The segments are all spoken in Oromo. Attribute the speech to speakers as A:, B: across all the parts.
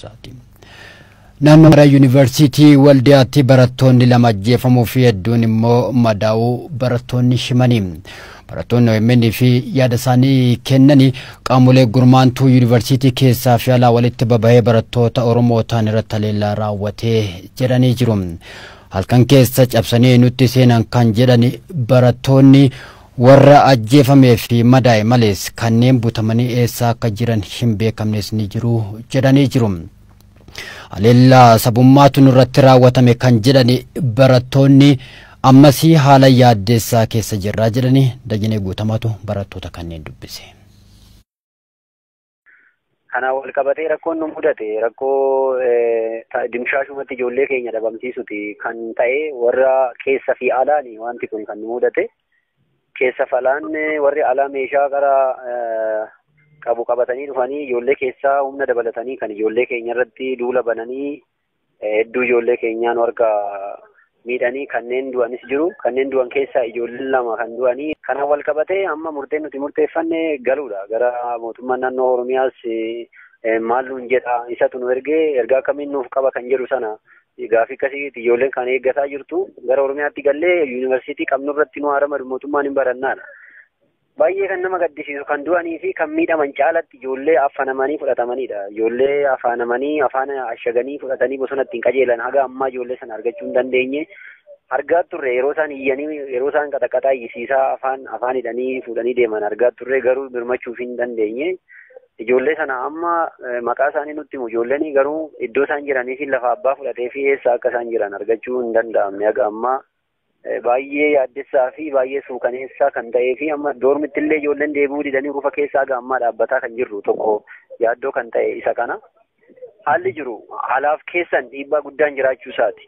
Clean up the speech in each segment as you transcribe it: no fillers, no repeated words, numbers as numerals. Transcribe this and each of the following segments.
A: Gaaromsaati. Naannoo Amaaraa Yuunivarsiitii Waldiyaatti barattoonni 2 ajjeefamuu fi hedduun immoo madaa'uu barattoonni himanii. Barattoonni OMN fi yaada isaanii kennanii qaamolee gurmaantuu yuunivarsiitii keessaa fi alaa walitti babahee barattoota Oromoo ta'an irratti haleellaa raawwatee jedhanii jiru. Halkan keessa cabsanii nutti seenan kan jedhan barattoonni warra ajjeefamee fi madaa'e malees kanneen butamanii eessa akka jiran hin beekamnes ni jiru jedhanii jiru. Haleellaa sabummaatu nurratti raawwatame kan jedhan barattoonni ammasii haala yaaddeessaa keessa jirraa jedhanii Dajinee Guutamaatu barattoota kanneen dubbise.
B: Kana wal qabatee rakkoon nu mudate rakkoo dimshaashumatti ijoollee keenya dhabamsiisuti kan ta'e warra keessa fi alaani wanti kun kan nu mudate. Keessa falaan warri alaa meeshaa gara qabu qabatanii dhufanii ijoollee keessaa humna dabalatanii kan ijoollee keenya irratti duula bananii hedduu ijoollee keenyaan warga miidhanii kanneen du'anis jiru. Kanneen du'an keessaa ijoolleen 2 kan du'anii. Kana wal qabatee amma murteen nuti murteeffanne galuudha. Gara mootummaa naannoo Oromiyaas maal nuun jedha isatu nu ergee ergaa akkamiin nuuf qaba kan jedhu sana gaafii akkasiitti ijoolleen kan eeggataa jirtu. Gara Oromiyaatti gallee yuunivarsiitii qabnu irratti nu haramadu mootummaan hin barannaadha. Baay'ee kan nama gaddisiisu kan du'anii fi kan miidhaman caalatti ijoollee afanamanii fudhatamanidha. Ijoollee afanamanii afaan ashaganii fudhatanii bosonatti hin qajeelan haga ammaa ijoollee sana argachuu hin dandeenye. Argaa turre yeroo isaan iyyanii yeroo isaan qaxaqaxaa iyyisiisaa afaan hidhanii fuudhanii deeman argaa turre garuu birmachuuf hin dandeenye. Ijoollee sana amma maqaa isaanii nutti himu ijoolleen garuu iddoo isaan jiranii fi lafa abbaa fudhatee fi eessa akka isaan jiran argachuu hin danda'amne haga ammaa. Baay'ee yaaddessaa fi baay'ee suukaneessaa kan ta'ee fi amma doormitti illee ijoolleen deebi'uu didanii rufa keessaa haga ammaa dhaabbataa kan jirru tokko yaaddoo kan ta'e isa kana. Haalli jiru alaaf keessan dhiibbaa guddaan jiraachuu isaati.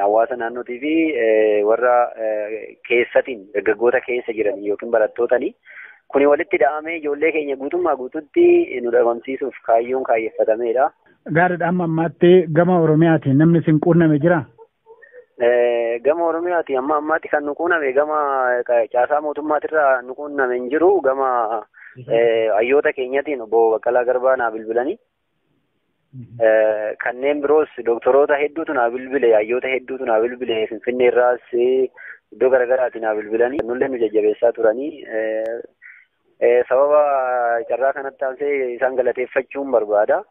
B: Hawaasa naannootii fi warra keessatiin dargaggoota keessa jiran yookiin barattootanii kuni walitti dha'amee ijoollee keenya guutummaa guututti nu dhabamsiisuuf kaayyoon kaayyeffatameedha.
C: Gaariidha. Amma ammaatti gama Oromiyaatiin namni isin quunname jiraa?
B: Gama Oromiyaati amma ammaatti kan nu quunname gama caasaa mootummaatirraa nu quunname hin jiru. Gama hayyoota keenyatiin obbo Baqqalaa Garbaa naa bilbilanii. Kanneen biroos doktoroota hedduutu naa bilbile, hayyoota hedduutu naa bilbile, Finfinnee irraas iddoo garagaraati naa bilbilanii. Nullee nu jajjabeessaa turanii. Sababa carraa kanatti aansee isaan galateeffachuun barbaada.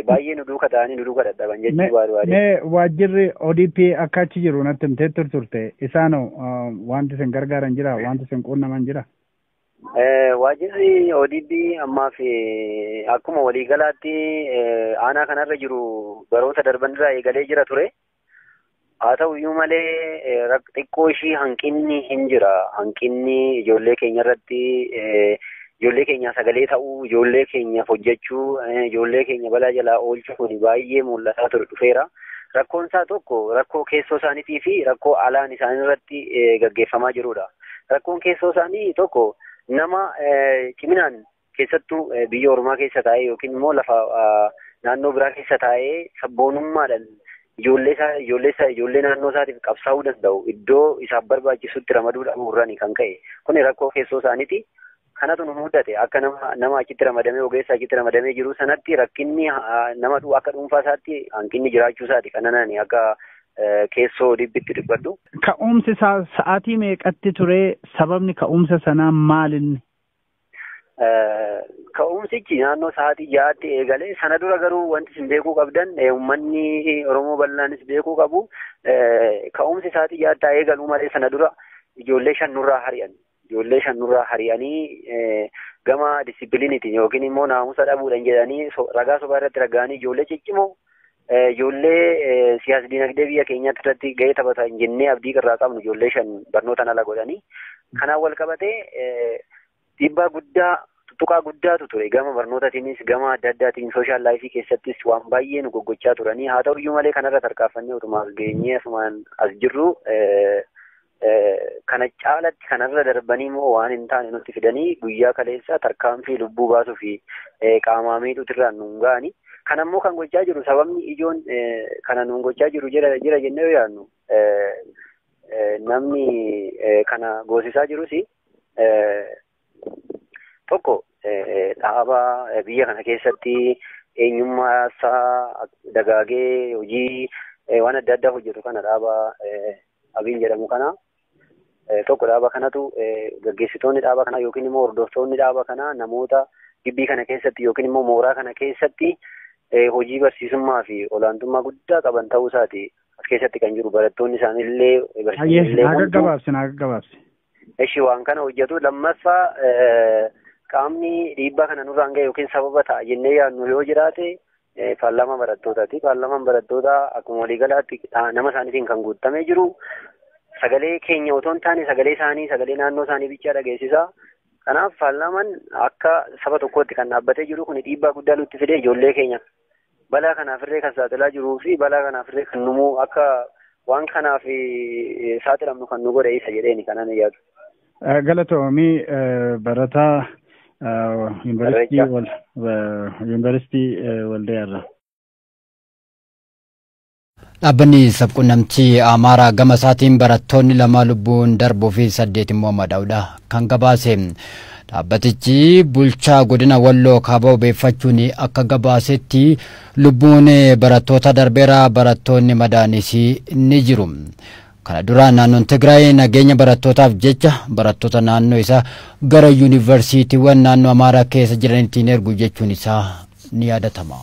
B: Baay'ee nu duuka ta'anii nu duuka dadhaban jechuu barbaade.
C: Mee waajjirri ODP akka achi jiru natti himtee turte isaanoo wanti isin gargaaran jira wanti isin quunnaman jira?
B: Waajjirri ODP ammaaf akkuma waliigalaatti aanaa kanarra jiru baroota darban irraa eegalee jira ture. Haa ta'u iyyuu malee xiqqoo ishii hanqinni hin jira. Hanqinni ijoollee keenya irratti ijoollee keenya sagalee ta'uu, ijoollee keenyaaf hojjechuu, ijoollee keenya balaa jalaa oolchuu kun baay'ee mul'ataa ture dhufeera. Rakkoon isaa tokko rakkoo keessoo isaaniitii fi rakkoo alaan isaanii irratti gaggeeffamaa jirudha. Rakkoon keessoo isaanii tokko nama ciminaan keessattuu biyya ormaa keessa taa'ee yookiin immoo lafa naannoo biraa keessa taa'ee sabboonummaadhaan ijoollee naannoo isaatiif qabsaa'uu danda'u iddoo isaaf barbaachisutti ramaduu dhabuurraan kan ka'e. Kuni rakkoo keessoo isaaniiti. Kanatu nu mudate akka nama achitti ramadamee ogeessa achitti ramadamee jiru sanatti rakkinni nama akka dhuunfaa isaatti hanqinni jiraachuu isaati. Kana nani akka keessoo dhibbitti dubbadhu.
C: Ka'umsi isaa sa'aatii meeqatti ture? Sababni ka'umsa sanaa maalinni?
B: Ka'umsichi naannoo sa'aatii 6tti eegale. Sana dura garuu wanti isin beekuu qabdan uummanni Oromoo bal'aanis beekuu qabu. Ka'umsi sa'aatii 6tti eegaluu malee sana dura ijoollee 5 nurraa hari'an. Ijoollee 5 nurraa hari'anii gama disipiliinitiin yookiin immoo naamusa dhabuudhaan jedhanii ragaa sobaa irratti raga'anii ijoollee ciccimoo ijoollee siyaas dinagdee biyya keenyaatti irratti gahee taphatan jennee abdii irraa qabnu ijoollee 5 barnootaan ala godhanii. Kanaan wal qabatee dhiibbaa guddaa tuttuqaa guddaatu ture gama barnootaatiinis gama adda addaatiin sooshaal laayifii keessattis waan baay'ee nu goggochaa turanii. Haa ta'u iyyuu malee kanarra tarkaanfannee utuma as geenyee asumaan as jirru kana caalatti kanarra darbanii immoo waan hin taane nutti fidanii guyyaa kaleessa tarkaanfii lubbuu baasuu fi qaamaa miidhuutirraan nuun ga'anii. Kana immoo kan gochaa jiru sababni ijoon kana nuun gochaa jiru jira jennee yoo yaadnu namni kana goosisaa jirus tokko dhaaba biyya kana keessatti eenyummaa isaa dagaagee hojii waan adda addaa hojjetu kana dhaaba Abiin jedhamu kana tokko dhaaba kanatu gaggeessitoonni dhaaba kana yookiin immoo hordoftoonni dhaaba kana namoota gibbii kana keessatti yookiin immoo mooraa kana keessatti hojii barsiisummaa fi olaantummaa guddaa qaban ta'uu isaati as keessatti kan jiru barattoonni isaanillee
C: barsiisonni gabaabsi.
B: Eshi waan kana hojjetu lammaffaa qaamni dhiibbaa kana nurraan gahe yookiin sababa ta'a jennee yaadnu yoo jiraate paarlaamaa barattootaati. Paarlaamaan barattootaa akkuma waliigalaatti nama isaaniitiin kan guutamee jiru sagalee keenya otoo hin taane sagalee isaanii sagalee naannoo isaanii bichaa dhageessisa. Kanaaf paarlaamaan akka saba tokkootti kan dhaabbatee jiru kun dhiibbaa guddaa nutti fidee ijoollee keenya balaa kanaafirree kan saaxilaa jiruu fi balaa kanaafirree kan numuu akka waan kanaaf saaxilamnu kan nu godhe isa jedheeni kanan yaadu.
C: Galatoomii barataa Yuunivarsiitii Waldiyaarraa.
A: Dhaabbanni sabquunnamtii Amaaraa gama isaatiin barattoonni 2 lubbuun darbuu fi 8 immoo madaa'uudha kan gabaase. Dhaabbatichi bulchaa godina Walloo kaaba obeeffachuun akka gabaasetti lubbuun barattoota darbeera barattoonni madaanis ni jiru. Kana dura naannoon Tigraay nageenya barattootaaf jecha barattoota naannoo isaa gara yuunivarsiitiiwwan naannoo Amaaraa keessa jiranitti ergu jechuun isaa ni yaadatama.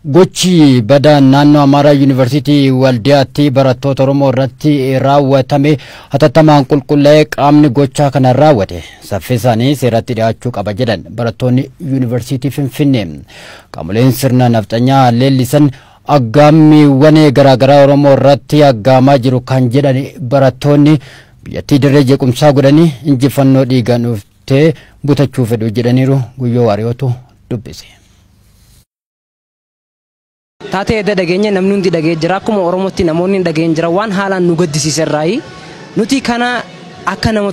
A: Gochi badaan naannoo Amaaraa Yuunivarsiitii Waldiyaatti barattoota Oromoo irratti raawwatame hatattamaan qulqullaa'ee qaamni gochaa kana raawwate saffisaanii seeratti dhiyaachuu qaba jedhan barattoonni Yuunivarsiitii Finfinnee. Qaamoleen sirna nafxanyaa leellisan aggaammiiwwan garaagaraa Oromoo irratti aggaamaa jiru kan jedhan barattoonni biyyattii dirree jeequmsaa godhanii injifannoo dhiigaan dhuftee butachuu fedhu jedhaniiru. Guyyoo Waariyootu dubbise.
D: Taatee edda dhageenya namni hundi dhagee jira akkuma Oromootti namoonni dhageen jira waan haalaan nu gaddisiiserraayi nuti kana akka nama